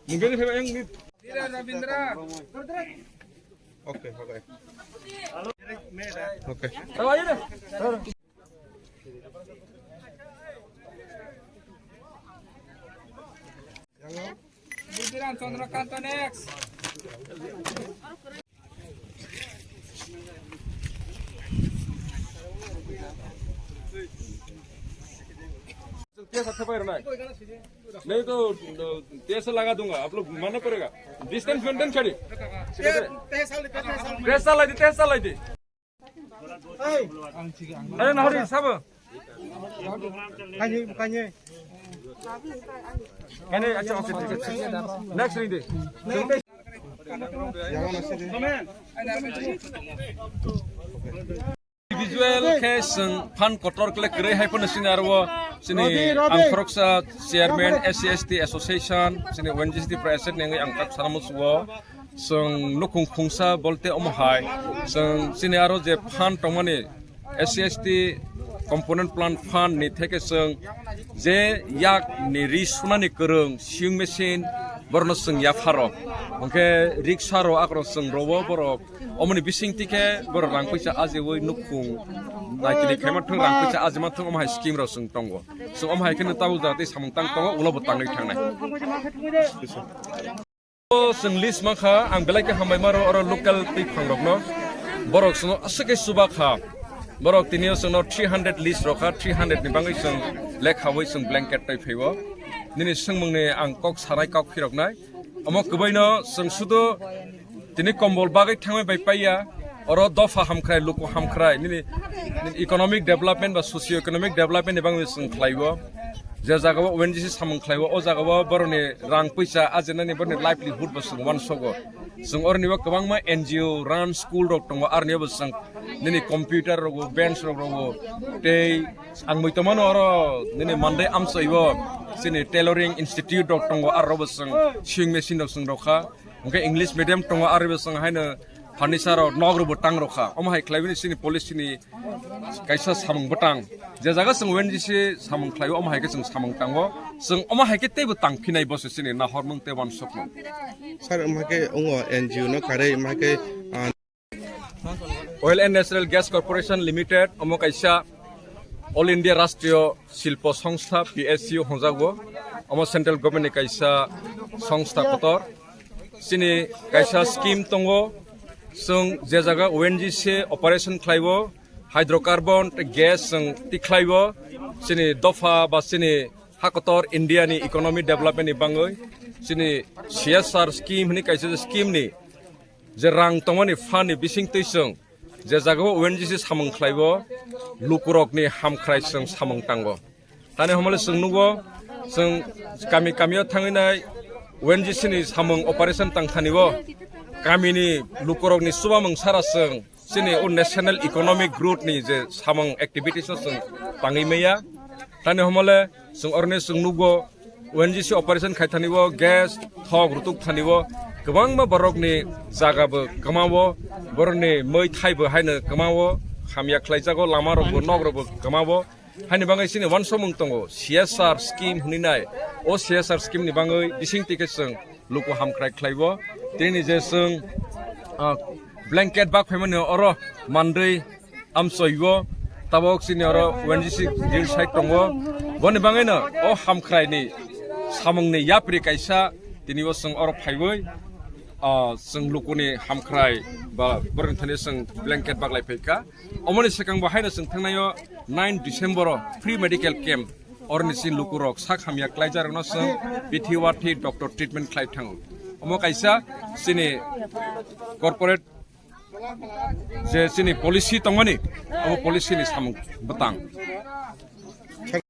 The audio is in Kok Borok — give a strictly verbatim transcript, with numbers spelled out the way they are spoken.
Mungkin saya yang ni. Ravindra. Okay, okay. Okay. Budiran Chandrakanta next. नहीं तो, अ, तेज से लगा दूंगा, आप लोग मानना पड़ेगा। डिस्टेंस मेंटेन करिए। तेज, तेज साल, तेज साल। तेज साल आई थी, तेज साल आई थी। अरे नहरी सब। Kanye, kanye. Kanye, अच्छा, ओके, ठीक है। नेक्स्ट नहीं दे। Individual khe chwng phan kotor kle kwrwi hai phano sini aro sini ang khoroksa chairman S C S T association sini O N G C T president nengwi ang tak sana musugo. Chwng nukhung khungsa bolte omo hai chwng chini aro je phan tongmani S C S T component plant fund ni theke chwng je yak ni ri sunani kwrwng sewing machine borno chwng yapharo hwnkhe riksa ro akro chwng rowo borok omoni bising tikhe borok rang puisa ajiwi nukhung naitini khaima thung rang puisa ajima thung omo hai scheme rok chwng tongo chwng omo hai kheno tabuk jaga tei samung tang tongo ulo bo tangwi thangnai. O chwng list mankha, ang belai khe hambai maro oro local twi phangrokno. Borok chwngno aswk khe chuba kha. Borok tini o chwngno three hundred list rokha, three hundred ni bagwi chwng lekhawi chwng blanket twi phaiwo. Nini swngmungni ang kok sanai kok phiroknai. Omo kwbaino chwng sudo tini kombol bagwi thangwi bai paiya. Oro dopha hamkhrai, luku hamkhrai, nini, nini economic development ba socio economic development ni bagwi chwng khlaiwo. Je jagao O N G C samung khlaiwo, o jagao boroni rang puisa ajinani boroni livelihood bo chwng uansogo. Chwng oroni bo kwbangma N G O run school rok tongo, aroni bo chwng nini computer rogo, bench rok rogo, tei ang mui tongmano oro nini Mandai amchoibo chini tailoring institute rok tongo, aro bo chwng sewing machine rok chwng rokha. Hwnkhe English medium tongo, aroni bo chwng haino furniture rok, nok rok bo tang rokha. Omo hai khlaiwi chini policy ni kaisa samung bwtang. Je jaga chwng O N G C samung khlaio, omo hai khe chwng samung tango. Chwng omo hai khe teibo tang phinai bo se chini nahormung tei uansukmung. Sir, omo hai khe wngo N G O no karwi, omo hai khe, ah, Oil and Natural Gas Corporation Limited, omo kaisa All India Rashtriya Silpo Songstha, P S U, hwnjago. Omo central government ni kaisa songstha kotor. Chini kaisa scheme tongo. Chwng je jaga O N G C operation khlaibo, hydrocarbon tei gas chwng tikhlaibo. Chini dopha ba chini ha kotor India ni economy development ni bagwi chini C S R scheme hwnwi kaisa scheme ni je rang tongmani phan ni bising twi chwng je jagao O N G C samung khlaibo, lukurokni hamkhrai chwng samung tango. Tani homole chwng nugo, chwng kami kamio thangwi nai O N G C ni samung operation tang thani bo kamini lukurokni chubamung sara chwng chini o national economic growth ni je samung activities o chwng tangwi maya. Tani homole chwng oroni chwng nugo, O N G C operation khai thani bo, gas, thok rutuk thani bo, kwbangma borokni jaga bo kwma o, borokni mui thai bo haino kwma o, hamya khlaijago, lama rok bo, nok rok bo kwma o. Haini bagwi chini uansukmung tongo, C S R scheme hwnwi nai. O C S R scheme ni bagwi bising twi khe chwng luku hamkrai khlai o. Tini je chwng, ah, blanket bak phaimani oro mandwi amchoi o, tabok chini oro O N G C grill side tongo. Boni bagwino o hamkhraini samungni yapri kaisa tini o chwng oro phaiwi, ah, chwng lukuni hamkhrai ba borokni thani chwng blanket baklai phaikha. Omoni swkang bo haino chwng thangnaio nine December o free medical camp. Oroni chini lukurok sak hamya klaijakno chwng bithi wathi doctor treatment khlai thango. Omo kaisa chini corporate je chini policy tongmani, omo policy ni samung bwtang.